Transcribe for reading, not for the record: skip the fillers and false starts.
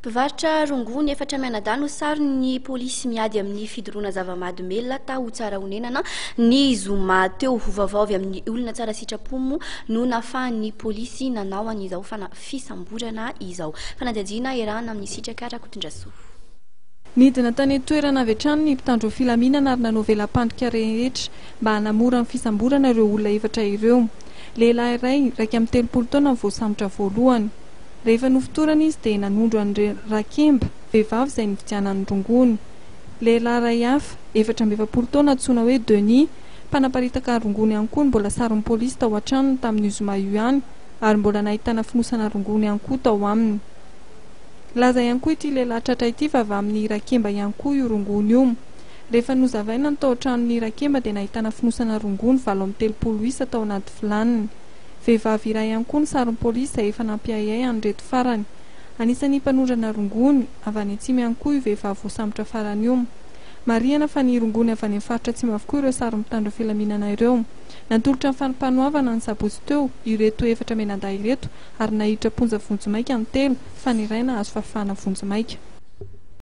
Mpivarotra rongony efatra mianadahy no saron'ny polisy miady amin'ny fidorohana zava-mahadomelina tao Tsarahonenana ny zoma teo. Vaovao avy amin'ny olona tsara sitrapo moa no nahafahan'ny polisy nanao an'izao fisamborana izao. Fanadihadiana iarahana amin'i Sitraka Rakotondrasoa. Nidina tany an-toerana avy hatrany ny mpitandro filaminana ary nanao vela-pandrika rehetra mba hanamora ny fisamborana ireo olona efatra ireo. Lehilahy iray, 31 taona no voasambotra voalohany. Rehefa nofotorana izy dia nanondro an'i Rakemba, vehivavy izay nividianany rongony. Lehilahy iray hafa, 44 taona antsoina hoe Denis, mpanaparitaka rongony ihany koa no mbola saron'ny polisy tao an-tranony tamin'io zoma io ihany ary mbola nahitana fonosana rongony ihany koa tao aminy. Nilaza ihany koa ity lehilahy tratra ity fa avy amin'i Rakemba ihany koa io rongony io. Rehefa nozavaina ny tao an-tranon'i Rakemba dia nahitana fonosana rongony 38 isa tao anaty vilaniny. Vehivavy iray ihany koa no saron'ny polisy izay efa nampiahiahy an'ireto farany. Anisan'ny mpanondrana rongony, avy any atsimo ihany koa io vehivavy voasambotra farany io. Marihana fa ny rongony avy any amin'ny faritra atsimo avokoa ireo saron'ny mpitandro ny filaminana ireo. Natolotra ny fampanoavana ny sabotsy teo ireto efatra mianadahy ireto ary naiditra am-ponja vonjimaika ny telo fa ny iray nahazo fahafahana vonjimaika.